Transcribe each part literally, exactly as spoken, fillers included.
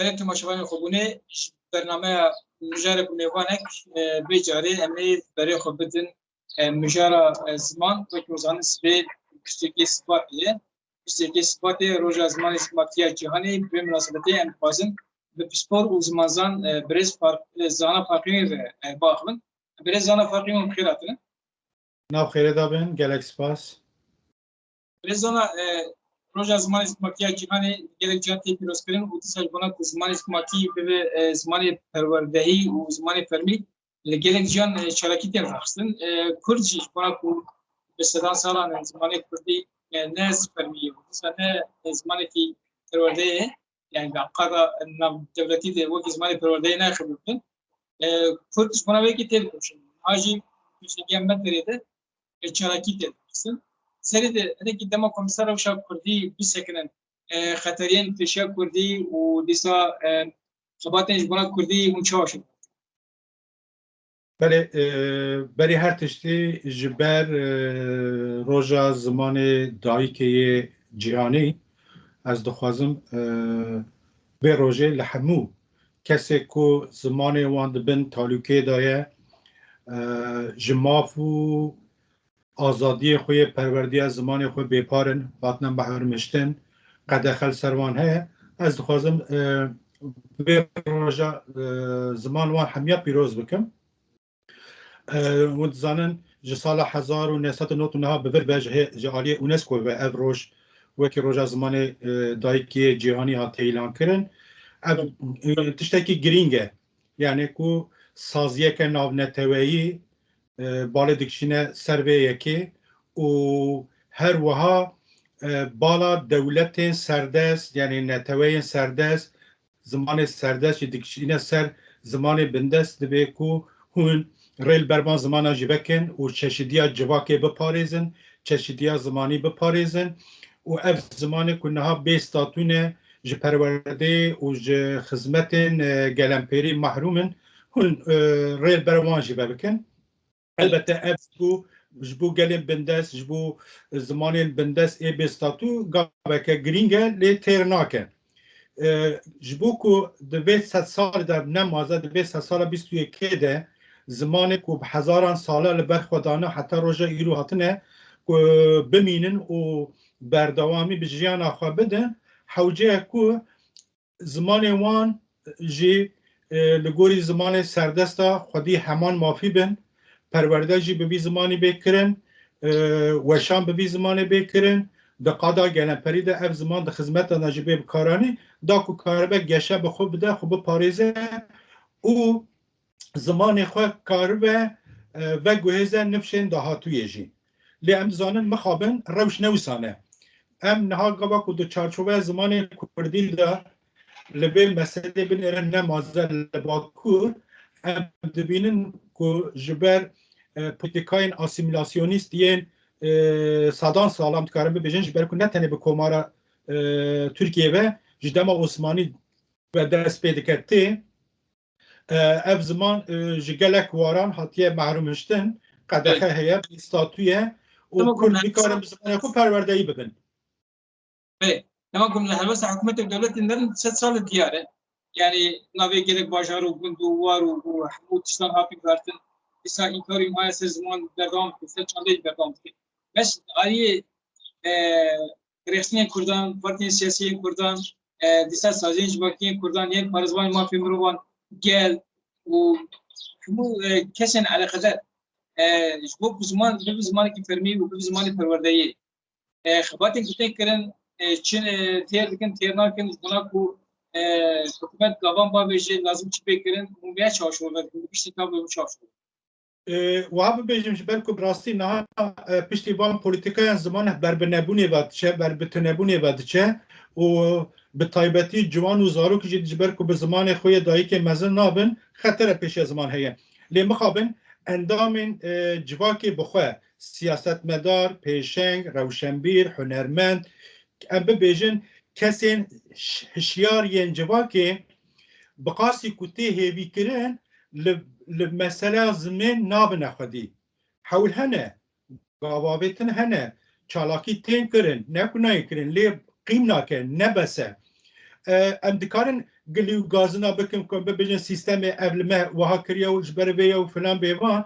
Belê temaşevanên xwebûnê, ji bernameya mijarek û mêvanek, e, vê carê em ê berê xwe bidin, e, mijara, e, ziman, wekî hûn zanin sibê bîst û yekê Sibatê ye. Bîst û yekê Sibatê roja zimanê zikmakî ya cîhanê, bi vê minasebetê em dixwazin bi pispor û zimanzan, e, birêz Farq-, e, Zana Farqînî re, e, biaxivin. Birêz Zana Farqînî, hûn bi xêr hatine. Nav xêrê de bin, gelek spas. Rêzana, e, Roja Zimanê Zikmakî ya Cîhanê gelek cihan tê pîrozkirin û dîsa ji bona ku zimanê zikmakî bibe, e, zimanê perwerdehî û zimanê fermî, li gelek cihan, e, çalakî tên raxistin. E, Kurd jî ji bona ku bi sedan salan e, zimanê kurdî, e, ne fermî ye û dîsa ne, e, zimanekî perwerdehî ye, yani bi qada navdewletî de wekî zimanê perwerdehî nayê qebûl kirin. E, Kurd ji bona wê yekê tê dikoşin. Ha jî pêşengiya me derê de, e, çalakî tê dixistin. Serê de hinekî dema ku em ser rewşa kurdî bisekinin, e, xeteriyên pêşiya kurdî û dîsa, e, xebatên ji bona kurdî hûn çawa şer? Belê, e, berî her tiştî ji ber, e, roja zimanê dayikê yê cîhanî, ez dixwazim, e, vê rojê li hemû kesê ku zimanê wan di bin talûkê de ye, e, ji maf û azadiyê xwe yê perwerdiya zimanê xwe bêpar in, hatine mehrûmhiştin, qedexe li ser wan heye. Ez dixwazim, e, vê roja, e, ziman wan hemiya pîroz bikim. E, hûn dizanin, ji sala hezar û neh sed û nod û neh bi vir ve ji hê-, ji aliyê UNESCO ve ev roj wekî Roja Zimanê, e, Dayikê Cîhanî hate îlankirin. Ev, e, tiştekî girîng e. Yani ku saziyeke navneteweyî, e, balê dikişîne ser vê yekê û her wiha, e, bala dewletên serdest, yani neteweyên serdest, zimanê serdest jî dikişîne ser zimanê bindest, divê ku hûn rê li ber van zimana jî vekin û çeşidiya civakê biparêzin, çeşidiya zimanî biparêzin û ev zimanê ku niha bê statû ne, ji perwerdeyê û ji xizmetên, e, gelemperî mehrûm in, hûn, e, rê li ber wan jî vebikin. Elbette ev ji bo, ji bo gelên bindest, ji bo zimanên bindest ê bêstatû gaveke girîng e, lê têr nake. E, ji bo ku di vê sedsalê de, ne maze, di vê sedsala bîst û yekê de zimanê ku bi hezaran sala li ber xwe dane heta roja îro hatine ku bimînin û berdewamî bi jiyana xwe bidin, hewce ye ku zimanê wan jî, e, li gorî zimanê serdesta xwedî heman mafî bin, perwerde jî bi vî zimanî bê kirin, e, weşan bi vî zimanê bê kirin, di qada gelemperî de ev ziman di xizmeta de jî bê bikaranî, da ku karibe geşe bi xwe bide, xwe biparêze û zimanê xwe karibe, e, veguhêze nifşên dahatûyê jî. Lê em dizanin mixabin rewş ne wisa ne. Em niha gava ku di çarçoveya zimanê kurdî de li vê meselê binêrin ne maze li Bakur, em dibînin ku ji ber, e, polîtîkayên asîmîlasyonîst yên, e, sedan salan dikarin bibêjin, ji ber ku ne tenê bi Komara, e, Tirkiyê ve, ji dema Osmanî ve dest pê dike tê, e, ev ziman, e, ji gelek waran hatiye mehrûmhiştin, qedexe heye, bêstatû ye û Kurd nikarin bi zimanê xwe perwerdeyî bibin. Belê. Dema ku li helwesta hikûmetê û dewletên derin sed sal diyar e. Yani navê gelek bajar û gund û war û, û hemû tiştan hat guhertin. Dîsa înkarî maya ser ziman berdewam dike, ser çandeyê berdewam dike. Bes aliyê, e, rêxistinên Kurdan, partiyên siyasî yên Kurdan, e, dîsa saziyên civakî yên Kurdan, yên parêzvanên mafê mirovan, gel û hemû, e, kesên eleqedar, e, ji bo ku ziman bibe zimanekî fermî û bibe zimanê perwerdeyê. E, xebatên ku tên kirin, e, çin, e, têr dikin, têr nakin, ji bona ku, e, hikûmet gavan bavêje, lazim çi bê kirin, hûn vêya çawa şorever dikin, bi giştî tabloyê hûn çawa şorever? E, wiha bibêjim, ji ber ku bi rastî niha, e, piştî van polîtîkayan ziman ber bi nebûnê ve diçe, ber bi tunebûnê ve diçe û bi taybetî ciwan û zarok jî ji ber ku bi zimanê xwe yê dayikê mezin nabin, xetere pêşiya ziman heye. Lê mixabin endamên, e, civakê bi xwe, siyasetmedar, pêşeng, rewşenbîr, hunermend, em bibêjin kesên ş-, hişyar yên civakê bi qasî ku tê hêvîkirin li, li mesela zimên nabine xwedî. Hewl hene, gavavêtin hene, çalakî tên kirin, ne ku nayên kirin, lê qîm nake, ne bes e. e, em dikarin gilî û gazina bikin ku em bibêjin sîstemê ev li me wiha kiriye û ji ber vê ye û filan bêvan.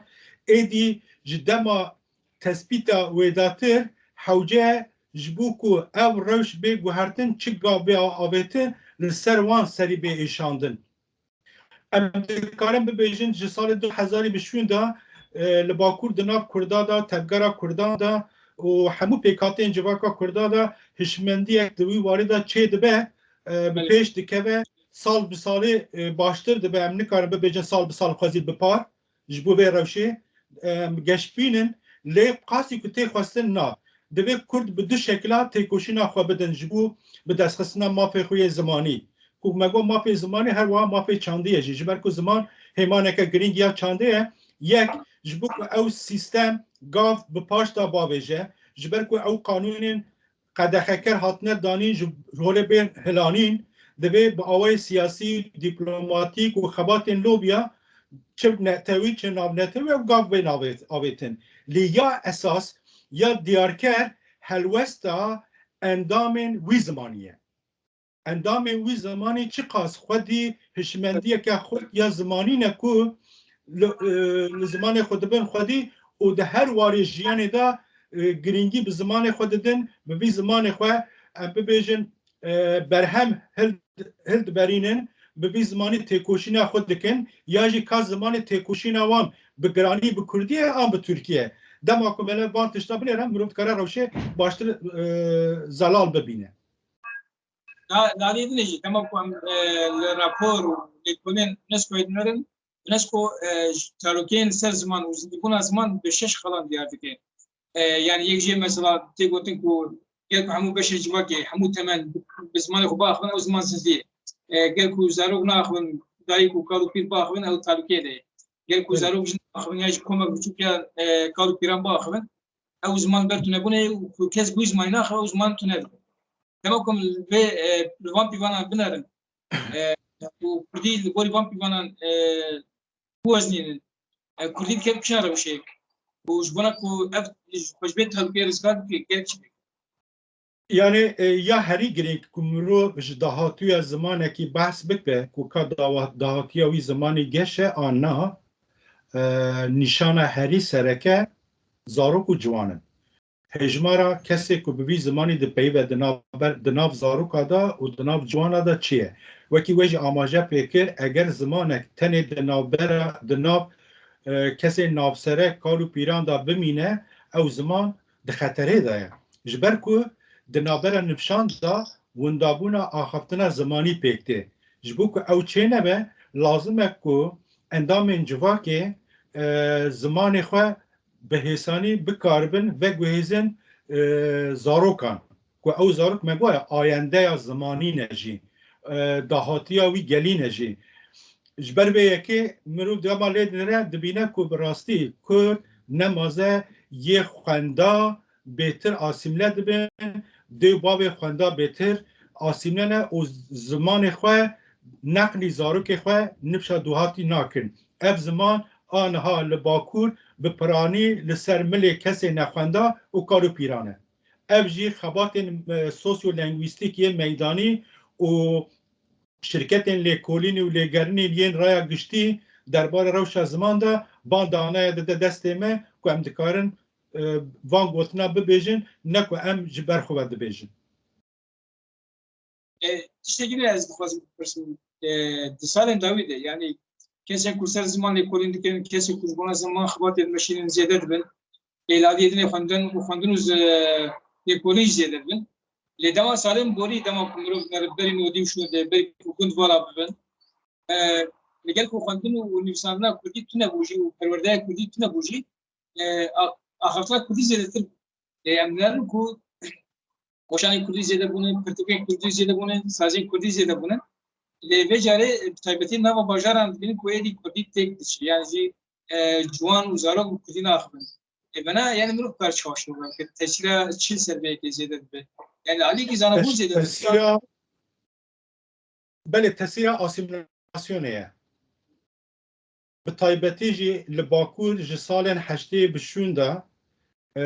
Êdî ji dema tespîta wêdatir hewce ji bo ku ev rewş bê guhertin, çi gav bê avêtin, li ser wan serî bê êşandin. Em dikarin bibêjin ji salê du hezarî bi şûn de, e, li Bakur di nav Kurda de, tevgera Kurdan de û hemû pêkhateyên civaka Kurda de hişmendiyek di wî warî de çê dibe, e, bi Belê. pêş dikeve, sal bi salê, e, baştir dibe. Em nikarin bibêjin sal bi sal xwezî bipar ji bo vê rewşê, em, geşbîn in, lê qasî ku tê xwestin na. Divê Kurd bi du şekila têkoşîna xwe bidin ji bo bi destxistina mafê xwe yê zimanî. Ku me got mafê zimanî her wiha mafê çandî ye jî. Ji ber ku ziman hêmaneke girîng ya çandê ye. Yek, ji bo ku ew sîstem gav bi paş de bavêje, ji ber ku ew qanûnên qedexeker hatine danîn ji holê bên hilanîn, divê bi awayê siyasî, dîplomatîk û xebatên lobiya çi netewî, çi navnetewî ew gav bên avêt-, avêtin. Lê ya esas, ya diyarker helwesta endamên wî zimanî ye. Endamên wî zimanî çiqas xwedî hişmendiyeke xurt ya zimanî ne ku li, e, li zimanê xwe dibin xwedî û di her warê jiyanê de, e, girîngî bi zimanê xwe didin, bi vî zimanê xwe, em bibêjin, e, berhem hil-, hildiberînin, bi vî zimanî têkoşîna xwe dikin, ya jî ka zimanê têkoşîna wan bi giranî bi kurdî ye an bi tirkî ye. Dema ku me van tişta binêre, mirov dikare rewşê baştir, e, zelal bibîne. Li aliyê din jî dema ku em, e, li rapor û lêkolên UNESCOyê dinêrin, UNESCO, e, ji çalokeyên li ser ziman û zindîbûna ziman bi şeş xalan diyar dike. E, yani yek jê mesela tê gotin ku ger ku hemû beşên civakê, hemû temel bi zimanê xwe biaxivin, ew ziman zindî ye. E, ger ku zarok naaxivin, dayik û kal û pîr biaxivin, ew talûkeyê de ye. Ger ku Evet. zarok jin naaxivin ya jî komek biçûk ya, e, kal û pîran biaxivin, ew ziman ber tune bûne û ku kes bi wî zimanî naxive, ew ziman tune dibe. Dema ku em li vê, e, li van pîvanan binerin, e, û kurdî li gorî van pîvanan, e, biweznînin, e, kurdî dikeve kişa rewşek. Û ji bona ku ev xwe ji vê tehlukeyê rizgar bike, gerek çi bike? Yani, e, ya herî girîng ku mirov ji dahatuya zimanekî behs bike, ku ka dawa-, dahatiya wî zimanî geş e an na, e, nîşana herî sereke zarok û ciwan in. Hejmara kesê ku bi vî zimanî dipeyive di nav ber-, di nav zaroka de û di nav ciwana de çi ye? Wekî we jî amaje pê kir, eger zimanek tenê di navbera, di nav, e, kesên navsere, kal û pîran de bimîne, ew ziman di xeterê de ye. Ji ber ku di navbera nifşan de windabûna axaftina zimanî pêk tê. Ji bo ku ew çênebe, lazim e ku endamên civakê, e, zimanê xwe bi hêsanî bikaribin veguhêzin, e, zarokan. Ku ew zarok me goya ayendeya zimanî ne jî, e, dahatiya wî gelî ne jî. Ji ber vê yekê mirov dema lê dinêre dibîne ku bi rastî Kurd nemaze yê xwenda bêtir asîmle dibin, dê û bavê xwenda bêtir asîmle ne û zimanê xwe neqlî zarokê xwe nifşa duhatî nakin. Ev ziman a niha li Bakur bi piranî li ser milê kesê nexwenda û kal û pîran e. Ev jî xebatên, e, sosyolengwîstîk yên meydanî û şirketên lêkolînê û lêgerînê yên raya giştî derbarê rewşa ziman de van danaye dide destê me ku em dikarin, e, van gotina bibêjin, ne ku em ji ber xwe ve dibêjin. E, tiştekî din ez dixwazim bipirsim. E, di salên dawî de, yani kesên ku ser ziman lêkolîn dikin, kesên ku ji bona ziman xebatê dimeşînin zêde dibin. Êladiyê dinê xwendin û xwendin û zi-, lêkolîn jî zêde dibin. Lê dema salên borî, dema ku mirov berî nodî û şûn de berî ku gund vala bibin, e, li gel ku xwendin û nivîsandina kurdî tune bû jî û perwerdeya kurdî tune bû jî, e, a-, axaftina kurdî zêdetir bû. Lê em dinerin ku weşanên kurdî zêde bûne, pirtûkên kurdî zêde bûne, sazên kurdî zêde bûne. Lê vê carê, e, bi taybetî nava bajaran dibînin ku êdî kurdî têk diçe. Yan jî, e, ciwan û zarok bi kurdî naxivin. E, bena, yani mirov kar çawa şovan kir? Tesîra çi ser vê yekê zêde dibe? Yani alîkî zanabûn Tes-, zêde dibe. tesîra, belê, tesîra asîmîlasyonê ye. Bi taybetî jî li Bakur ji salên heştê bi şûn de, e,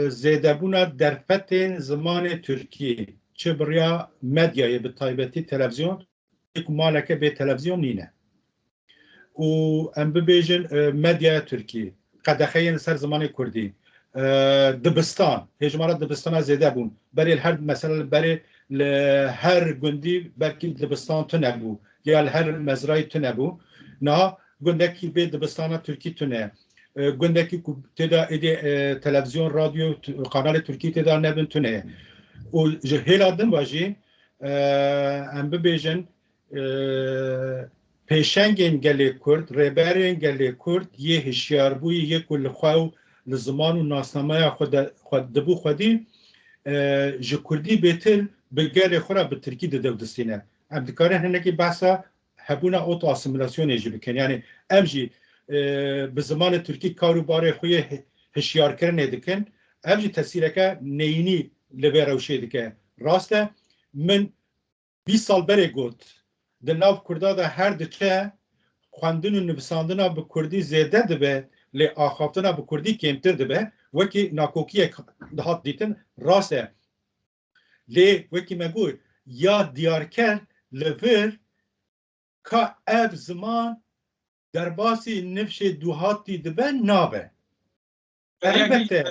zêdebûna derfetên zimanê Tirkî, çi bi riya medyayê, bi taybetî televizyon, ku maleke bê televizyon nîne. Û em bibêjin, e, medyaya Tirkî, qedexeyên li ser zimanê Kurdî, e, dibistan, hêjmara dibistana zêde bûn. Berê li her, mesela li berê li her gundî belkî dibistan tune bû, ya li her mezrayî tune bû. Niha gundekî bê dibistana Tirkî tune. E, gundekî ku tê de êdî, e, televizyon, radyo, t-, kanalê Tirkî tê de nebin tune ye. Û ji hêla din ve jî, e, em bibêjin, e, pêşengên gelê Kurd, rêberên gelê Kurd yê hişyarbûyî, yê ku li xwe û li ziman û nasnameya xwe de, xwe dibû xwedî, e, ji Kurdî bêtir bi gelê xwe re bi Tirkî dide û distîne. Em dikarin hinekî behsa hebûna oto-asîmîlasyonê jî bikin. Yanî em jî, e, bi zimanê Tirkî kar û barê xwe yê hi-, hişyarkirinê dikin. Ev jî tesîreke neyînî li vê rewşê dike. Rast e, min bîst sal berê got, di nav Kurda de her diçe xwendin û nivîsandina bi Kurdî zêde dibe, lê axaftina bi Kurdî kêmtir dibe, wekî nakokiyek dihat dîtin, rast e. Lê wekî me got, ya diyarker li vir ka ev ziman derbasî nifşê duhatî dibe, nabe. Elbette,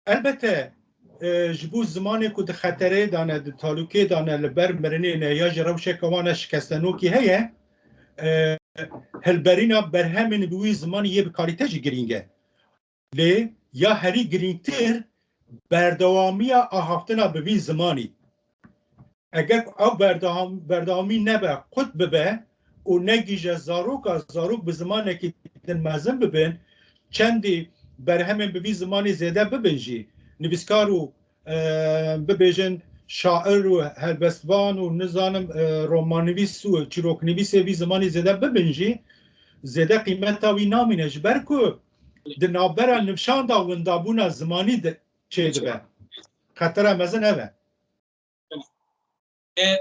elbette, e, ji bo zimanê ku di xeterê de ne, di talûkê de ne, li ber mirinê ne, ya jî rewşeke wan e şikestenokî heye, e, hilberîna berhemên bi wî zimanî yê bi kalîte jî girîng e. Lê ya herî girîngtir, berdewamiya axaftina bi vî zimanî. Eger ew berdewam-, berdewamî nebe, qut bibe û negihîje zaroka, zarok bi zimanekî din mezin bibin, çendî berhemên bi vî zimanî zêde bibin jî, nivîskar û, e, bibêjin şair û helbestvan û nizanim, e, romannivîs û çîroknivîsê vî zimanî zêde bibin jî, zêde qîmeta wî namîne, ji ber ku di navbera nifşan de windabûna zimanî de çêdibe. Xetera mezin ev e. E,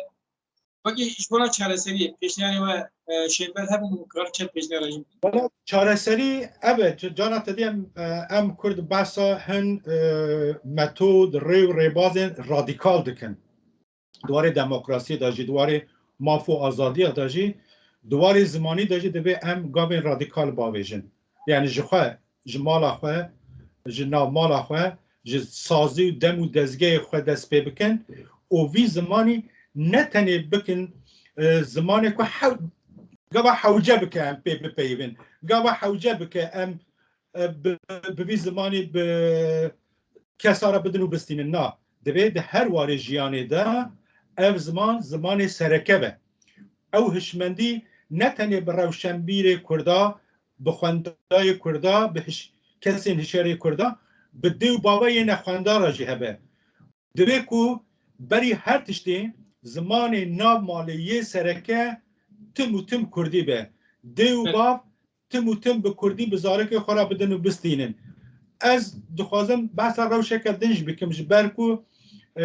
wekî ji bona çareseriyê, pêşniyarê we, e, Şênber hebin û karin çend pêşniyara jî bikin? Wela çareserî ev e, ca-, cana te dî em, e, em Kurd behsa hin, e, metod, rê û rêbazên radîkal dikin. Di warê demokrasiyê de jî, di warê maf û azadiya de jî, di warê zimanî de jî divê em gavên radîkal bavêjin. Yanî ji xwe, ji mala xwe, ji nav mala xwe, ji sazî û dem û dezgehê xwe dest pê bikin û vî zimanî ne tenê bikin, e, zimanê ku hew-, gava hewce bike em pê bipeyivin. Gava hewce bike em, e, bi, bi vî zimanî bi kesa re bidin û bistînin. Na, divê di her warê jiyanê de ev ziman, zimanê sereke be. Ew hişmendî ne tenê bi rewşenbîrê Kurda, bi xwendayê Kurda, bi hiş-, kesên hişyarê Kurda, bi dê û bavê yê nexwendar re jî hebe. Divê ku berî her tiştê zimanê nav malê yê sereke tim û tim Kurdî be. Dê û bav tim û tim bi Kurdî bi zarokê xwe re bidin û bistînin. Ez dixwazim behsa rewşeke din jî bikim, ji ber ku, e,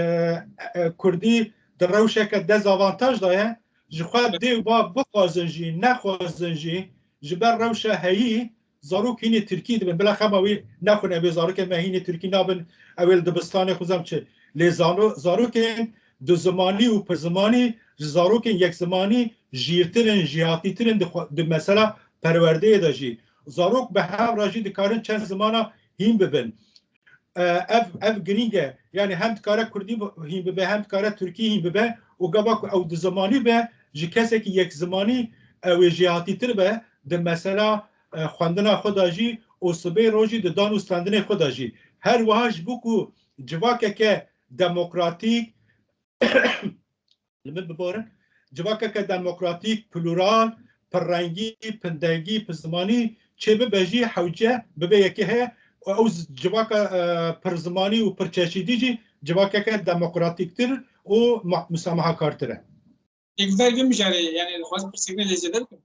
e, Kurdî di rewşeke dezavantaj de ye. Ji xwe dê û bav bixwazin jî, nexwazin jî, ji ber rewşa heyî, zarok hînê Tirkî dibin. Bila xema wî nexwin, ew ê zarokên me hînê Tirkî nabin, ew ê li dibistanê xwezam çi. Lê zano-, zarokên du zimanî û pirzimanî ji zarokên yek zimanî jîrtir in, jêhatîtir in di xwe, di mesela perwerdeyê de jî. Zarok bi hev re jî dikarin çend zimana hîn bibin. E, ev, ev girîng e. Yanî hem dikare Kurdî bi-, hîn bibe, hem dikare Tirkî hîn bibe û gava ku ew du zimanî be, ji kesekî yek zimanî ew ê jêhatîtir be, di mesela, e, xwendina xwe de jî û sibê rojî di dan û standinê xwe de jî. Her wiha ji bo ku civakeke demokratîk, li min biborin, civakeke demokratîk, plural, pirrengî, pindengî, pirzimanî çêbibe jî hewce bibe yekê heye. Ew z-, civaka, e, pirzimanî û pirçeşîdî jî civakeke demokratîktir û ma-, musamahakartir e. Êk ver vê mijarê, yanî dixwazim pirsgirêk lê zêde bikim.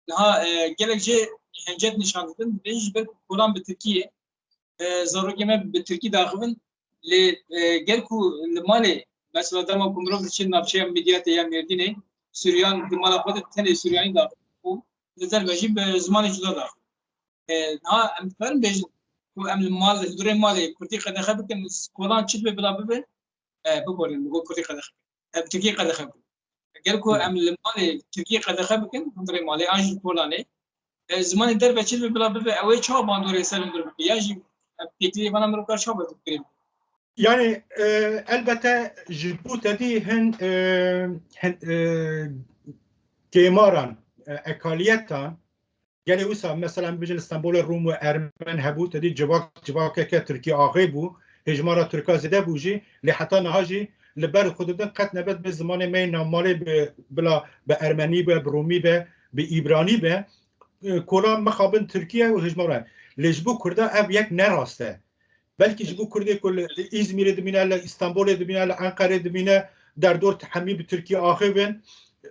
Niha, e, gelek jê hincet nîşan didin, dibêjin ji ber ku kolan bi tirkî ye, e, zarokê me bi tirkî daxivin, lê, e, ger ku li malê, mesela dema ku mirov diçe navçeya Midyatê ya Mêrdînê, Suryan di mala xwe de tenê Suryanî daxivin û li derve jî bi zimanê cuda daxivin. E, niha em dikarin bêjin ku em li mal, li hundirê malê Kurdî qedexe bikin, kolan çi dibe bila bibe? e, biborînin, bi Kurdî qedexe bikin. E, bi Tirkiyê qedexe bikin. Ger ku Hı. em li malê Tirkiyê qedexe bikin, hundirê malê, an jî li Polanê, e, zimanê derve çi dibe bila bibe, ew ê çawa bandorê ser hundir bike? Yan jî, e, pêkirî vana mirov kar çawa bi kirê bike? Yani, e, elbette ji bo tedî hin, e, hin, e, kêmaran, e, ekaliyetan, gelê wisa, mesela, em bêjin li Stenbolê Rûm û Ermen hebû, tedî civak, civakeke Tirkî axê bû, hêjmara Tirka zêde bû jî, lê heta niha jî li ber xwe didin qet nebet bi zimanê me yê navmalê bi, bila bi Ermenî be, bi Rûmî be, bi Îbranî be, e, kolan mixabin Tirkiye û hêjmara. Lê ji bo Kurda ev yek ne rast e. Belkî ji bo Kurdê ku li, li Îzmîrê dimîne, li Îstanbulê dimîne, li Enqerê dimîne, derdor hemî bi Tirkî axivin.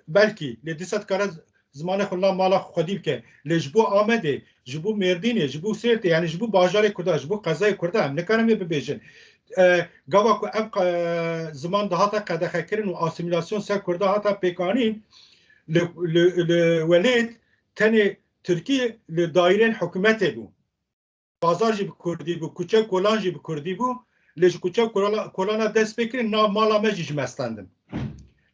Belkî, lê dîsa dikare z-, zimanê xwe li nav mala xwe xwedî bike. Lê ji bo Amedê, ji bo Mêrdînê, ji bo Sêrtê, yani ji bo bajarê Kurda, ji bo qezayê Kurda em nikarin vê bibêjin. E, gava ku ev qe-, ziman dihate qedexekirin û asîmîlasyon ser Kurda hate pêkanîn, li, li, li welêt tenê Tirkî li daîrên hikûmetê bû. Bazar jî bi Kurdî bû, kuçe û kolan jî bi Kurdî bû. Lê ji kuçe û kolana, kolana dest pê kirin, nav mala me jî ji me stendin.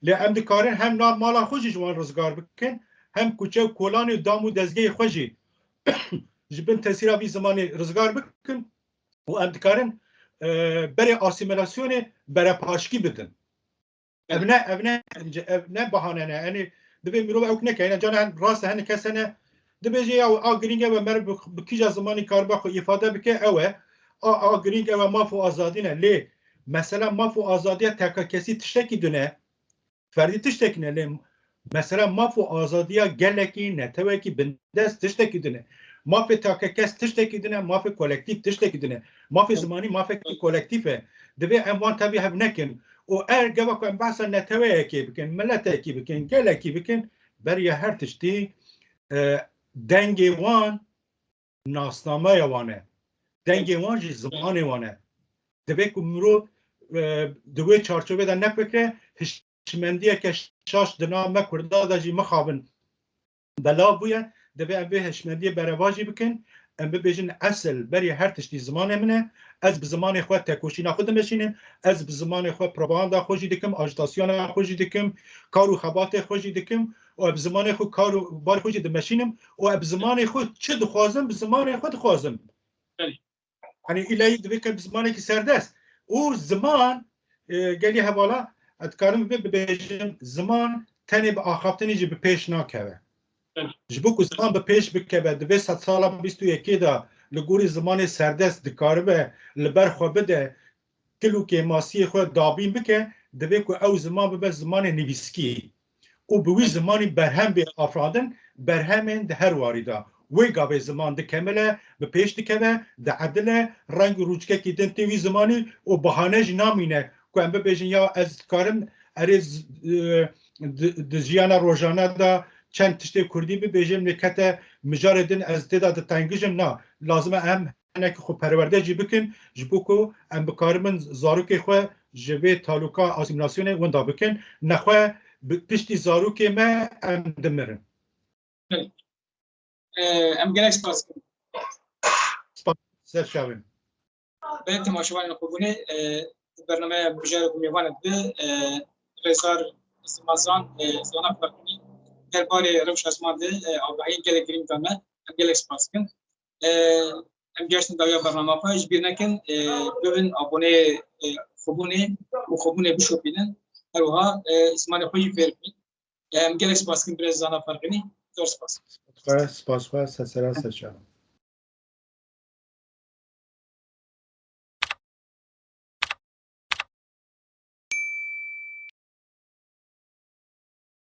Lê em dikarin hem nav mala xwe jî ji wan rizgar bikin, hem kuçe û kolanê û dam û dezgehê xwe jî ji bin tesîra vî zimanê rizgar bikin û em dikarin, e, berê asîmîlasyonê berepaşkî bidin. Ev ne, ev ne, ev ne bahane ne. Yani divê mirov ew neke. Yani cana rast hene kes hene dibêje ya a girîng e we mer bi, bi kîja zimanî karibe xwe îfade bike ew e. A, a girîng e we maf û azadî ne. Lê mesela maf û azadiya teka kesî tiştekî din e. Ferdî tiştekî ne. Lê mesela maf û azadiya gelekî, netewekî, bindest tiştekî din e. Mafê teka kes tiştekî din e, mafê kolektîf tiştekî din e. Mafê zimanî mafekî kolektîf e. Divê em wan tevî hev nekin. Û er gava ku em behsa neteweyekê bikin, miletekî bikin, gelekî bikin, beriya her tiştî, e, dengê wan nasnameya wan e. Dengê wan jî zimanê wan e. Divê ku mirov, e, di wê çarçovê de nefikre, hişmendiyeke şaş di nav me Kurda de jî mixabin belav bûye, divê em vê hişmendiyê berevajî bikin, em bibêjin esil berê her tiştî zimanê min e, ez bi zimanê xwe tekoşîna xwe dimeşînim, ez bi zimanê xwe propaganda xwe jî dikim, ajîtasyona xwe jî dikim, kar û xebatê xwe jî dikim û ez bi zimanê xwe kar û barê xwe jî dimeşînim û ez bi zimanê xwe çi dixwazim, bi zimanê xwe dixwazim. Belê. Hani îlayî divê ke bi zimanekî serdest. Û ziman, e, gelî hevala, ez dikarim vê bibêjim, ziman tenê bi axaftinê jî bi pêş nakeve. Belê. Ji bo ku ziman bi pêş bikeve, di vê sedsala bîst û yekê de li gorî zimanê serdest dikaribe li ber xwe bide, kil û kêmasiyê xwe dabîn bike, divê ku ew ziman bibe zimanê nivîskî. Û bi wî zimanî berhem bê afirandin, berhemên di her warî de. Wê gavê ziman dikemile, bi pêş dikeve, diedile, reng û rûçkekî din tê wî zimanî û bahane jî namîne ku em bibêjin ya ez dikarim erê z-, e, di, di jiyana rojane de çend tiştê kurdî bibêjim, lê kete mijarê din ez tê de ditengijim. Na, lazim e em hinekî xwe perwerde jî bikin, ji bo ku em bikaribin zarokê xwe ji vê taluka asîmîlasyonê winda bikin. Nexwe bi piştî zarokê me em dimirin. Belê. Em gelek spas dikin. Spas, ser çavên. Belê temaşevanên xwebûnê, e, di bernameya mijarê ku mêvanek bi, e, Rêzdar Simazan, e, Zana Farqînî, derbarê rewşa ziman de, e, agahiyên gelek girîng da me. Em gelek spas dikin. E, em gihiştin dawiya bernama xwe, ji bîr nekin, e, bibin aboneyê, e, xwebûnê û xwebûnê bişopînin. Her wiha, e, zimanê xwe jî fêr bikin. E, em gelek spas dikin birêz Zana Farqînî. Zor spas. Spas, spas, spas, ser sera, ser çavan.